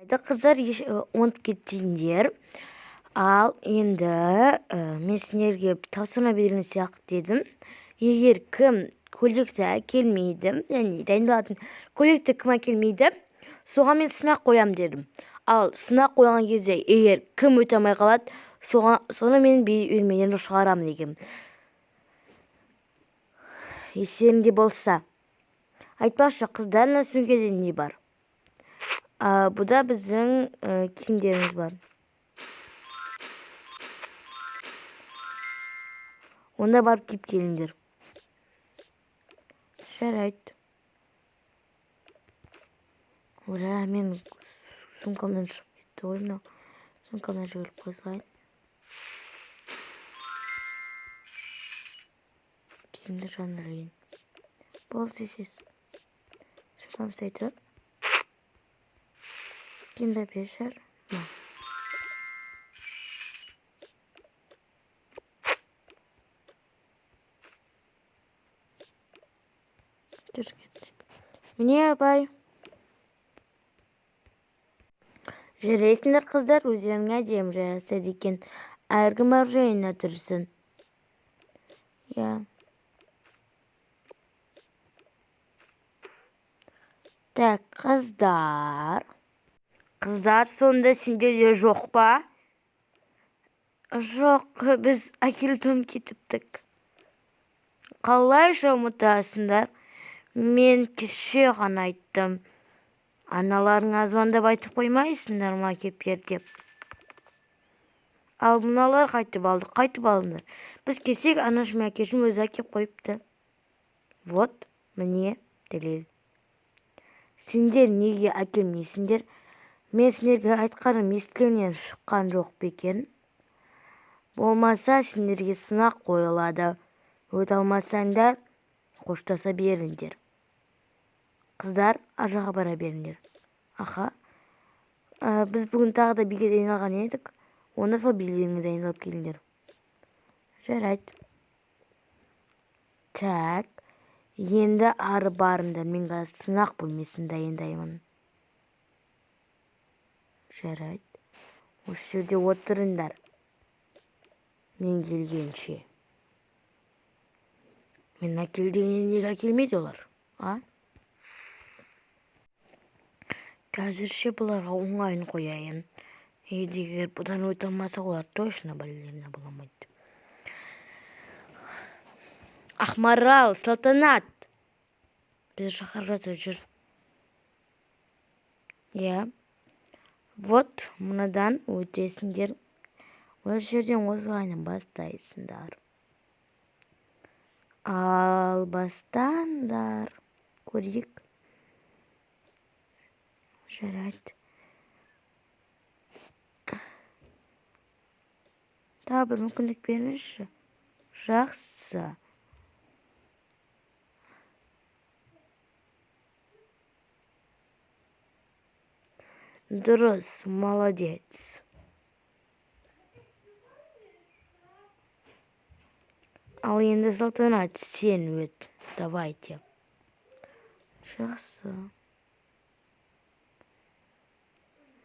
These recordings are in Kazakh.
Қыздар, ұмытып кетпеңдер. Ал енді мен сендерге тапсырма берген сияқты дедім. Егер кім көйлекті әкелмейді, яғни дайындалатын көйлекті кім әкелмейді, соған мен сынақ қоямын дедім. Ал сынақ қойған кезде егер кім өте алмай қалады, соған, соны мен би үйірмеден шығарамын дегенмін. Естеріңде болса. Айтпақшы, қыздар, мына сөмкеде не бар? Бұда біздің киімдеріміз бар. Онда барып киіп келіңдер. Жарайды. Оля, мен сумкамнан шығып кетті ғой мынау. Сумкамнан жіберіп қоя салайын. Киімді жанына ілейін. Болды, тез. Сумкам ұстай тұр. Киімді бер. Мына. Жүр, кеттік. Міне, апай. Жарайсыңдар, қыздар, өздеріңе әдемі жарасады екен. Әркім бар жайына тұрсын. Иә. Так, қыздар. Қыздар, сонда сендерде жоқ па? Жоқ, біз әкеліп кетіптік. Қалайша ұмытасыңдар? Мен кеше ғана айттым. Аналарыңа звондап айтып қоймайсыңдар ма, әкеп бер деп? Ал мыналар қайтып алды, қайтып алдыңдар? Біз келсек, анашым мен әкешім өзі әкеп қойыпты. Вот, міне дәлел. Сендер неге әкелмейсіңдер? Мен сендерге айтқаным естілгеннен шыққан жоқ па екен? Болмаса, сендерге сынақ қойылады. Өте алмасаңдар, қоштаса беріңдер. Қыздар, ар жаққа бара беріңдер. Аха. Біз бүгін тағы да биге дайындалған едік. Онда сол билеріңе дайындалып келіңдер. Жарайды. Так. Енді ары барыңдар. Мен қазір сынақ бөлмесін дайындаймын. Жарайды. Осы жерде отырыңдар. Мен келгенше. Мен әкел дегеннен неге әкелмейді олар? А? Қазірше бұларға оңайын қояйын. Егер бұдан өте алмаса, олар точно балерина бола алмайды. Ақмарал, Салтанат. Бізді шақырып жатыр, жүр. Иә. Вот, мынадан өтесіңдер. Осы жерден осылайынан бастайсыңдар. Ал бастаңдар. Көрейік. Жарайды. Тағы бір мүмкіндік беріңізші. Жақсы. Дұрыс, молодец. Ал енді, Салтанат, сен өт. Давайте. Жақсы.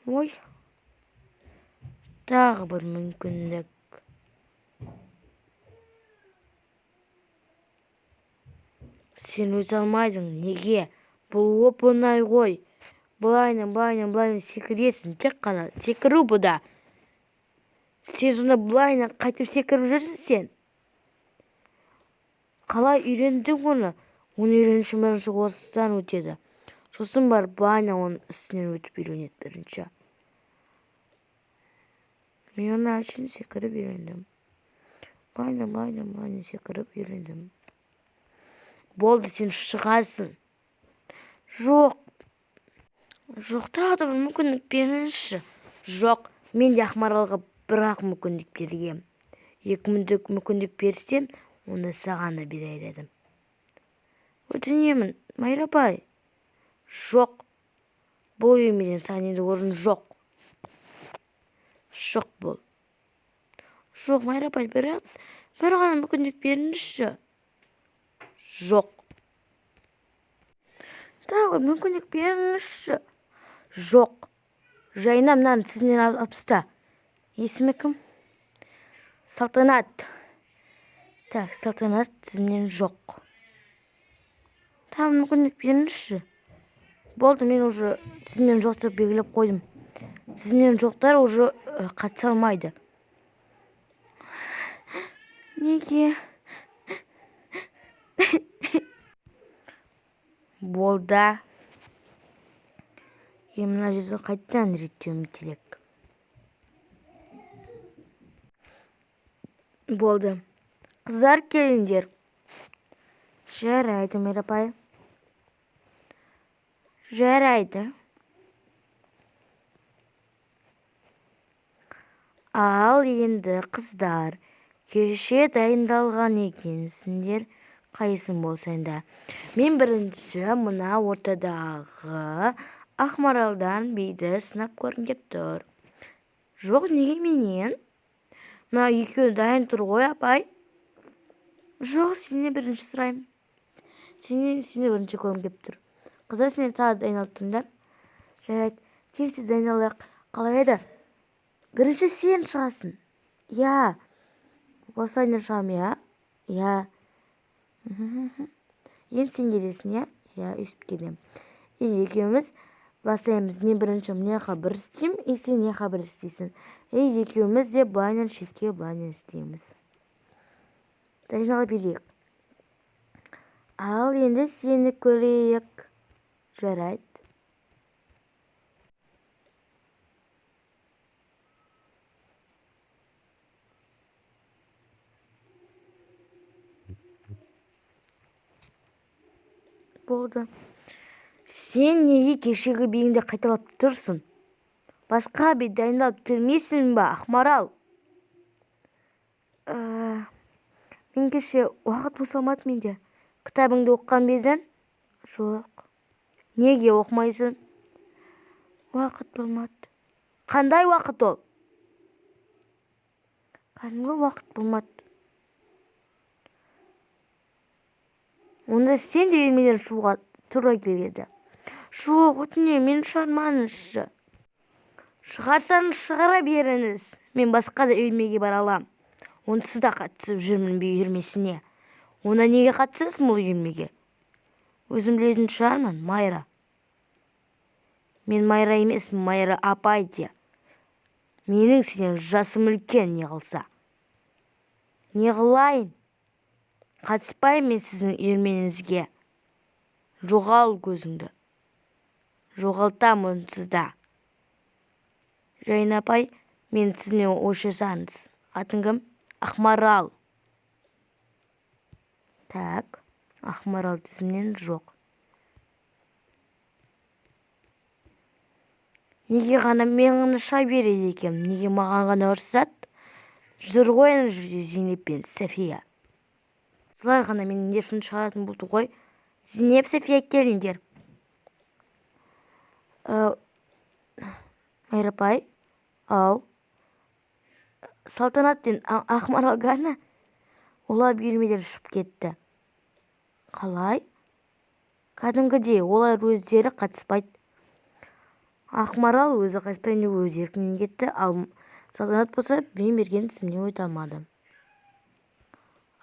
Ой. Тағы бір мүмкіндік. Сен өте алмайсың. Неге? Бұл оп-оңай ғой. Былайынан, былайынан, былайынан секіресің. Тек қана секіру бұда. Сен сонда былайынан қайтып секіріп жүрсің сен. Қалай үйрендің оны? Оны үйрену үшін бірінші осыдан өтеді. Сосын барып былайынан оның үстінен өтіп үйренеді бірінші. Мен оны әшейін секіріп үйрендім. Былайынан, былайынан, былайынан секіріп үйрендім. Болды, сен шығасың. Жоқ. Жоқ, тағы да бір мүмкіндік беріңізші. Жоқ, мен де Ақмаралға бір-ақ мүмкіндік бергем. Екі мүмкіндік берсем, онда саған да берер едім. Өтінемін, Майра апай. Жоқ. Бұл үйірмеден саған енді орын жоқ. Жоқ бол. Жоқ, Майра апай, бір ғана мүмкіндік беріңізші. Жоқ. Тағы бір мүмкіндік беріңізші. Жоқ. Жайна, мынаны тізімнен алып таста. Есімі кім? Салтанат. Так, Салтанат тізімнен жоқ. Тағы мүмкіндік беріңізші. Болды, мен уже тізімнен жоқ деп белгілеп қойдым. Тізімнен жоқтар уже қатыса алмайды. Неге? Болды. Енді мына жерді қайтадан реттеуім керек. Болды. Қыздар, келіңдер. Жарайды, Майра апай. Жарайды. Ал енді, қыздар, кеше дайындалған екенсіңдер, қайсың болсаң да. Мен бірінші мына ортадағы Ақмаралдан биді сынап көргім кеп тұр. Жоқ, неге менен? Мына екеуі дайын тұр ғой, апай. Жоқ, сенен бірінші сұраймын. Сенен бірінші көргім кеп тұр. Қыздар, сендер тағы дайындалып тұрыңдар. Жарайды, тез-тез дайындалайық. Қалай еді? Бірінші сен шығасың. Иә. Осылайынан шығамын, иә? Иә. Енді сен келесің, иә? Иә, өйстіп келемін. И екеуміз бастаймыз. Мен бірінші мына жаққа бір істеймін, и сен мына жаққа бір істейсің. И екеуміз де былайынан шетке былайынан істейміз. Дайындала берейік. Ал енді сені көрейік. Жарайды. Болды. Сен неге кешегі биіңді қайталап тұрсың? Басқа би дайындалып келмейсің ба, Ақмарал? Мен кеше уақыт босалмады менде. Кітабыңды оқыған ба едің? Жоқ. Неге оқымайсың? Уақыт болмады. Қандай уақыт ол? Кәдімгі уақыт болмады. Онда сен де үйірмеден шығуға тура келеді. Жоқ, өтінемін, мені шығармаңызшы. Шығарсаңыз шығара беріңіз. Мен басқа да үйірмеге бара алам. Онсыз да қатысып жүрмін би үйірмесіне. Онда неге қатысасың бұл үйірмеге? Өзім білетін шығармын, Майра. Мен Майра емеспін, Майра апай де. Менің сенен жасым үлкен, не қылса. Не қылайын? Қатыспаймын мен сіздің үйірмеңізге. Жоғал көзіңді. Жоғалтам онсыз да. Жайна апай, мен сізіне ой жасаңыз. Атың кім? Ақмарал. Так, Ақмарал тізімнен жоқ. Неге ғана мен ғана шыға береді екенмін? Неге маған ғана ұрысады? Жүр ғой ана жерде Зейнеп пен София. Солар ғана менің нервімді шығаратын болды ғой. Зейнеп, София, келіңдер. Майра апай, ау. Салтанат пен Ақмарал ғана олар үйірмеден ұшып кетті. Қалай? Кәдімгідей, олар өздері қатыспайды. Ақмарал өзі қатыспаймын деп өз еркімен кетті, ал Салтанат болса мен берген тізімнен өте алмады.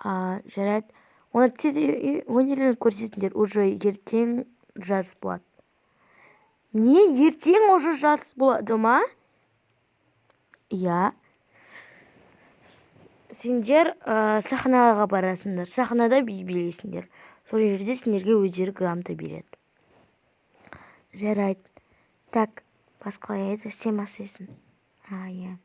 Жарайды. Оны тез өнерлерін көрсетіңдер, уже ертең жарыс болады. Не, ертең уже жарыс болады ма? Иә. Сендер сахнаға барасыңдар, сахнада би билейсіңдер. Сол жерде сендерге өздері грамота береді. Жарайды. Так, басқалай еді, сен бастайсың. А, иә.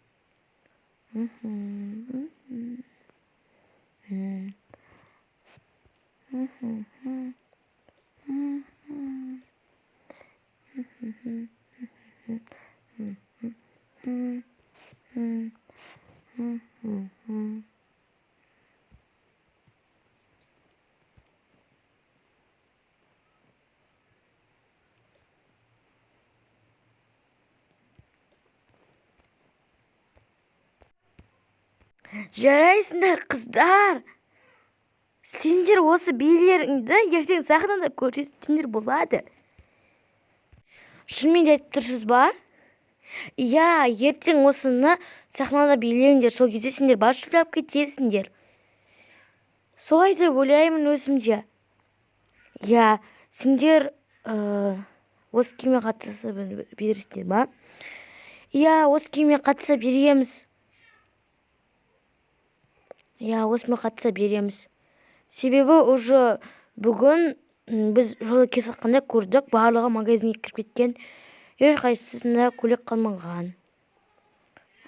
Жарайсыңдар, қыздар. Сендер осы билеріңді ертең сахнада көрсетсеңдер болады. Шынымен де айтып тұрсыз ба? Иә, ертең осыны сахнада билеңдер, сол кезде сендер бас жүлде алып кетесіңдер. Солай деп ойлаймын өзімде. Иә, сендер осы киіммен қатыса бересіңдер ма? Иә, осы киіммен қатыса береміз. Иә, осымен қатыса береміз. Себебі уже бүгін біз жолы келе жатқанда көрдік, барлығы магазинге кіріп кеткен, ешқайсысында көйлек қалмаған.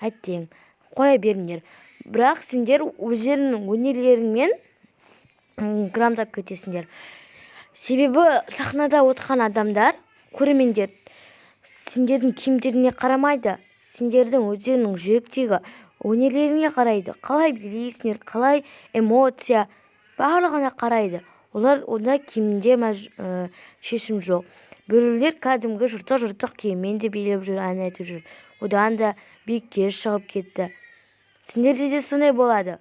Әттең, қоя беріңдер. Бірақ сендер өздеріңнің өнерлеріңмен грантап кетесіңдер. Себебі сахнада отырған адамдар, көрермендер сендердің киімдеріңе қарамайды, сендердің өздеріңнің жүректегі өнерлеріңе қарайды. Қалай билейсіңдер, қалай эмоция, барлығына қарайды. Олар онда киімде шешім жоқ. Біреулер кәдімгі жыртық-жыртық киіммен де билеп жүр, ән айтып жүр. Одан да биікке шығып кетті. Сендерде де сондай болады.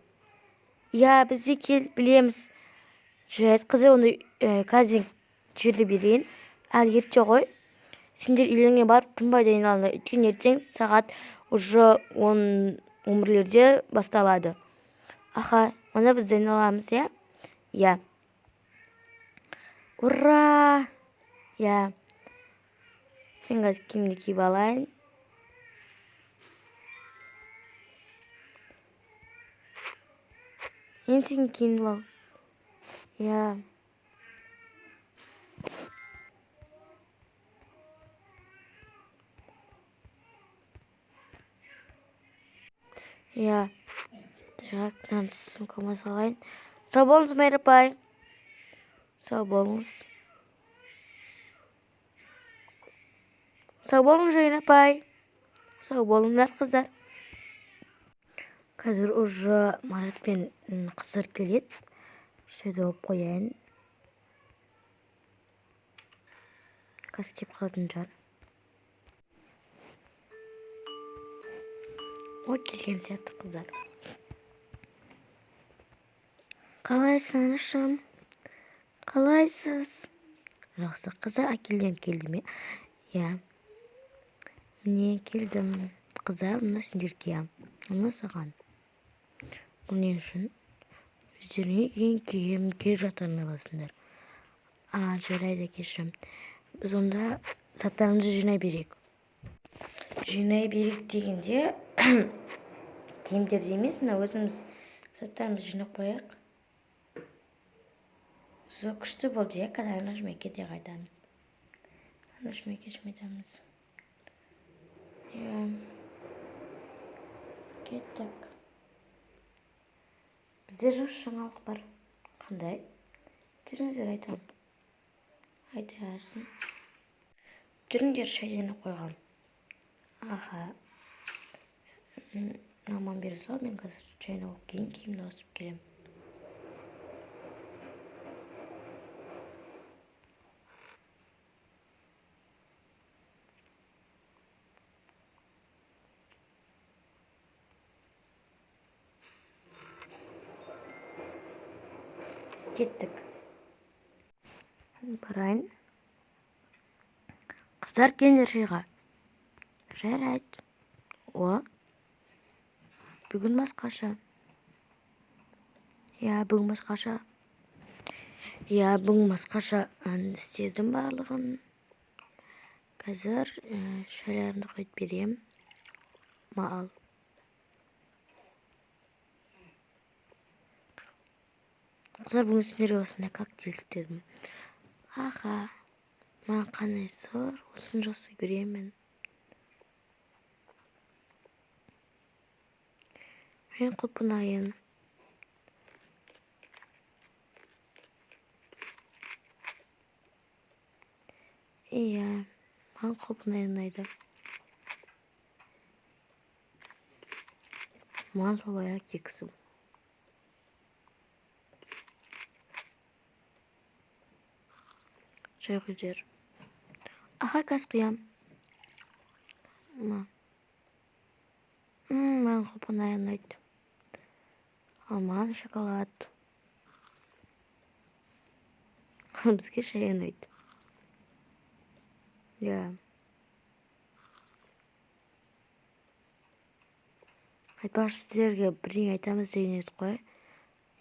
Иә, біз де келіп білеміз. Жарайды, қыздар, онда қазір жерде берейін. Әлі ерте ғой. Сендер үйлеріңе барып тынбай дайындалыңдар. Өйткені ертең сағат уже 11-лерде басталады. Аха, онда біз дайындаламыз, иә? Иә. Ура! Иә. Мен қазір киімді киіп алайын. Енді сен киініп ал. Иә. Иә. Так, мынаны сумкама салайын. Сау болыңыз, Майра апай. Сау болыңыз. Сау болыңыз, Жайын апай. Сау болыңдар, қыздар. Қазір уже Марат пен қыздар келеді. Шайды алып қояйын. Қазір келіп қалатын шығар. Ой, келген сияқты қыздар. Қалайсың, анашым? Қалайсыз? Жақсы, қыздар, әкелден келді ме? Иә. Міне келдім. Қыздар, мына сендерге, мына саған. Бұл не үшін? Өздеріңе киген киім керек заттарын аласыңдар. А, жарайды, әкешім. Біз онда заттарымызды жинай берейік. Жинай берейік дегенде киімдерді емес, мына өзіміз заттарымызды жинап қояйық. Зо күшті болды, иә, қазір анашым кете қайтамыз. Анашым әкешім айтамыз. Иә. Кеттік. Бізде жақсы жаңалық бар. Қандай? Жүріңіздер, айтамын. Айтасың. Жүріңдер, шай демеп қойған. Аха. Мамам бере сал, мен қазір шайын алып кейін киімді ауыстырып келемін. Кеттік. Барайын. Қыздар, келіңдер шайға. Жарайды. О. Бүгін басқаша. Иә, бүгін басқаша. Иә, бүгін басқаша істедім барлығын. Қазір шайларымды құйып берем. Ма ал. Қыздар, бүгін сендерге осындай коктейль істедім. Аха. Маған қандай сыр, осыны жақсы көремін. Мен құлпынайын. Иә, маған құлпынай ұнайды. Маған сол баяғы кексім. Шай құйып жібер. Аха, қазір құямын. Маған құлпынай ұнайды. Ал маған шоколад. Бізге шай ұнайды. Иә. Айтпақшы, сіздерге бірдеңе айтамыз деген едік қой.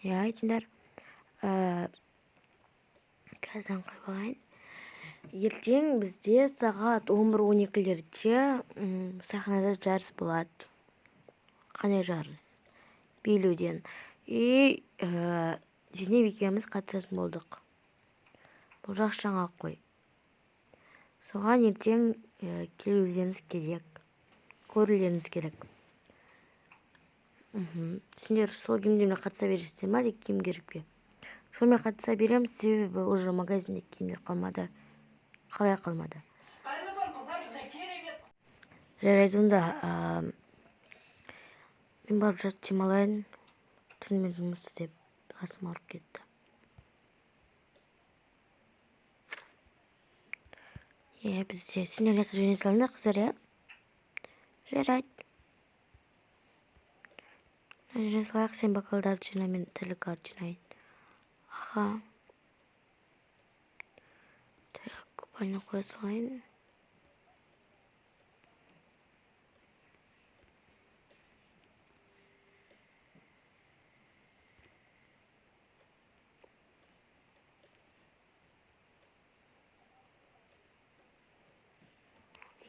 Иә, айтыңдар. Қазір қойып алайын. Ертең бізде сағат 11:12-лерде сахнада жарыс болады. Қандай жарыс? Билеуден. И Зейнеп екеуміз қатысатын болдық. Бұл жақсы жаңалық қой. Соған ертең келулеріңіз керек. Көрулеріңіз керек. Сендер сол киімдермен қатыса бересіздер ма, әлде киім керек пе? Сонымен қатыса береміз, себебі уже магазинде киімдер қалмады. Қалай қалмады? Жарайды онда, мен барып жатып демалайын. Түнімен жұмыс істеп басым ауырып кетті. Е, бізде сендер лето жинай салыңдар, қыздар, иә? Жарайды. Жинай салайық, сен бокалдарды жина, мен тарелкаларды жинайын. Аха. Так, купальник қоя салайын.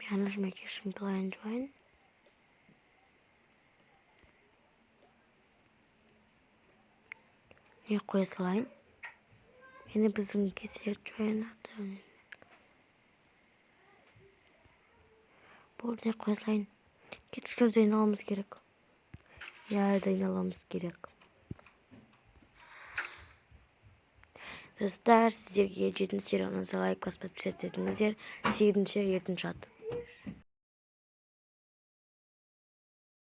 Мен анашым әкешім былайын жуайын. Не қоя салайын. Енді біздің кеселерді жуайын. Болды, не қоя салайын. Кеткіштер дайындалуымыз керек. Иә, дайындалуымыз керек. Достар, сіздерге 7-ші серия ұнаса лайк басып подписаться етіңіздер. 8-ші серия ертең шығады.